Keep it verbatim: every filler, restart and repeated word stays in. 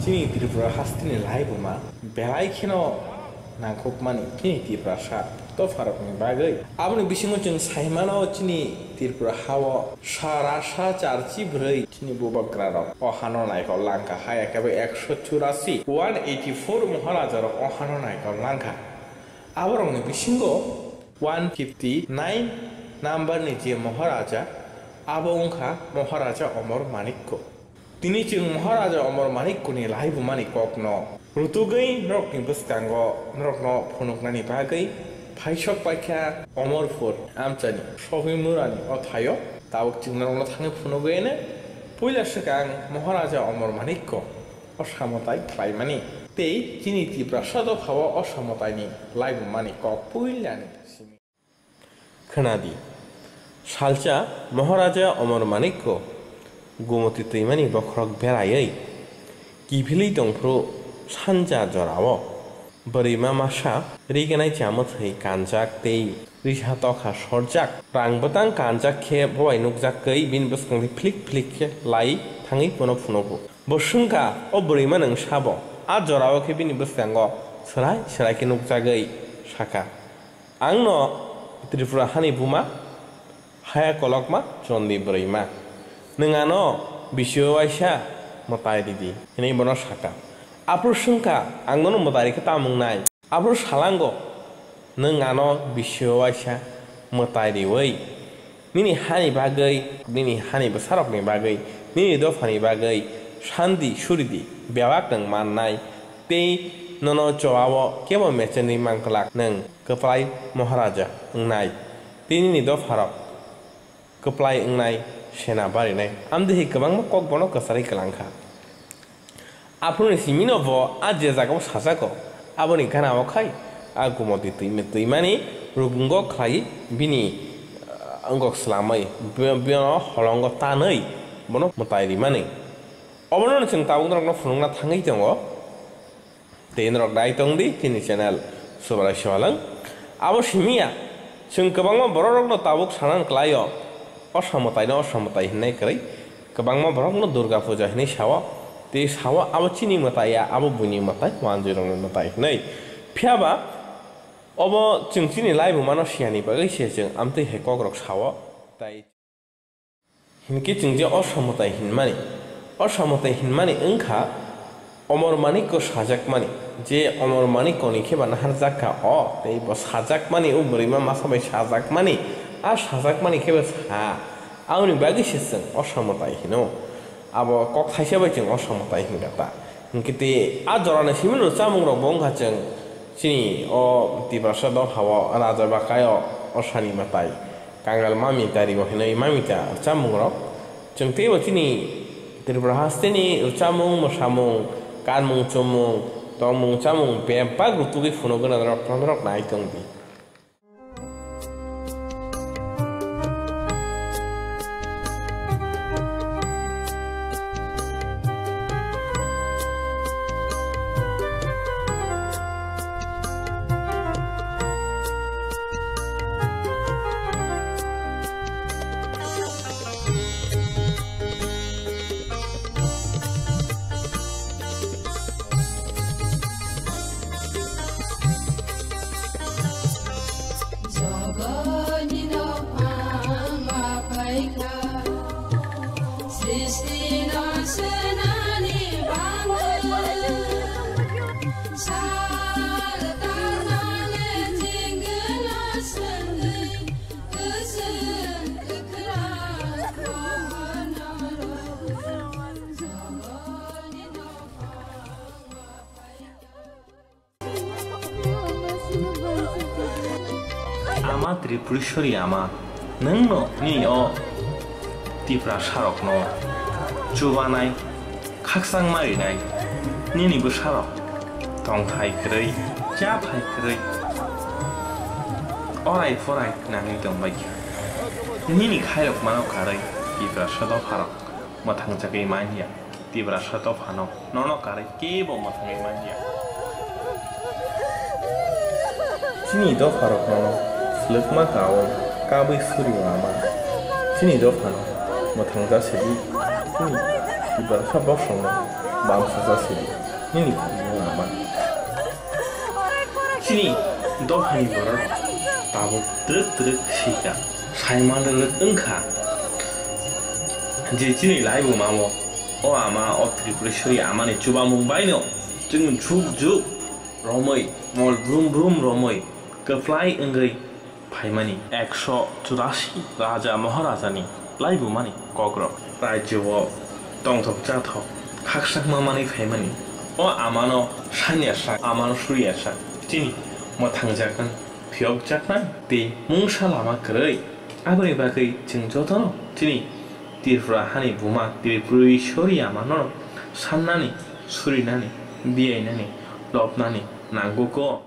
Chini Tripura hasteni laibuma belai kheno nangkukmani chini Tiprasa dopharokni bagwi. Aboni bisingo chwng saimano chini Tripura hao sara sa charchi bwrwi chini bubagrarok o hano naikol langkha, haya khe bo ekso churasi, one eighty four Maharajarok o hano naikol langkha. Aborokni bisingo one fifty nine number ni je Maharaja, abo wngkha Maharaja Omor Manikko. Tini chwng Maharaja Omor Manikko ni laibumani kokno rutugwi norokni bwskango norokno phunuknani bagwi phaisok paikha Omorpur amchaini Sopimurani o thaio. Tabuk chwng norokno thangwi phunugwi anw. Puila swkang Maharaja Omor Manikko o samwtai khlaimani tei chini Tiprasa dophao o samwtaini laibumani kok puilani simi. Khwnadi, salsa Maharaja Omor Manikko Gumoti twimani bokhorok beraiwi kiphilwi tongphuru sanja jorao bwrwima masa riganai chamwthwi kanjak tei risa tokha sorjak, rang bwtang kanjak khe bobai nukjakgwi bini bwskango philik philik khe lai thangwi bono phunugo. Bo swngkha, o bwrwimano wng sabo? A jorao khe bini bwskango swrai swrai khe nukjagwi sakha, "Ang no Tripura hani buma, haya kolokma Chondi bwrwima. Nwng ano bisi o waisa mwtai ridi," hinwi bono sakha. Aphuru swngkha, "Ang nono mwtai rikhe tamo wngnai?" Aphuru salango, "Nwng ano bisi o waisa mwtai riwi nini hani bagwi, nini hani bwsarokni bagwi, nini dophani bagwi sandi suridi, bebak nwng mannai, tei nono choao kebo mechenwi manglak nwng kwplai Maharaja wngnai, tei nini dopharok kwplai wngnai sena barinai." Amtwi hai kwbangma kok bono kwcharwi kwlangkha. Aphuruni simino bo a je jagao sajago, aboni gana o khai a Gumoti twi-, twimani rukungo khlai bini, ah, wngkok slamwi, bi-, bino holongo tanwi bono mwtai rimani. Obono chwng tabuk norokno phunukna thangwi tongo. Tei norok nai tong di chini channel Subarai Siwalang. Abo simi ya, chwng kwbangma bororokno tabuk sanan kwlaio, "Osa mwtaino osa mwtai" hinwi kwrwi. Kwbangma borokno Durga Puja hinwi sao, tei sao abo chini mwtai ya, abo buini mwtai, wanjwirokni mwtai hinwi. Phiya ba obo chwng chini laibumano siyani bagwi se chwng amtwi hai kokrok sao, tai hinkhe chwng je osa mwtai hinmani, osa mwtai hinmani wngkha Omor Manikko sajakmani, je Omor Manikkoni khe ba naharjak kha o, tei bo sajakmani, o bwrwima masa bai sajakmani, a sajakmani khe bo sa, aboni bagwi se chwng osa mwtai hino. Abo kok thaisa bai chwng osa mwtai hinkha ta. Hinkhe tei a jorani simino chamungrok bo wngkha chwng chini o Tiprasa dophao raja bakai o osani mwtai. Kangal mami tari bo hinwi mami ta rwchapmung rok. Chwng teibo chini Tripura hasteni rwchapmung, mwsamung, kanmung, chumung, tongmung, chamung bebak rutugwi phunukgwi norok, norok nai tong di. Jogoni no phang ma phaikha, srishti no swnani bangwi, sal tarmani jingno swngwi, kwchwng kwkhrang kono rw. Jogoni no phang ma phaikha. Ama Tripureshwari ama, nwngno nini o Tiprasarokno chubanai, khakchangma rinai, nini bwsarok tongthai kwrwi, chathai kwrwi, orai porai nangwi tongbaikha. Nini khairokmano karwi Tiprasa dopharok mwthangjagwi manya. Tiprasa dophano nono karwi kebo mwthangwi manya. Chini dopharok nono swlwkma kaui kabwi suri lama. Chini dophano mwthangja sidi. Chini Tiprasa bosongno Bamsacha sidi nini thani wngma man. Chini dophani bororok tabuk twrwk twrwk sika, saimanlwk wngkha je chini laibuma o, o ama, o Tripureshwari amani chubamung baino chwng jug jug romwi, mol brum brum romwi, kwplai wngwi phaimani. Ekso churasi raja maharajani laibumani kokrok. Rajyo o tongthok chathok khakchangma manwi phaimani. O amano sanya sak, amano surya sak. Chini mwthangjaknai, phiyokjaknai tei mungsa lama kwrwi. Aboni bagwi chwng jotono chini Tripura hani buma Tripureshwari amano sannani, surinani, biyainani, lobnani nangkukgo.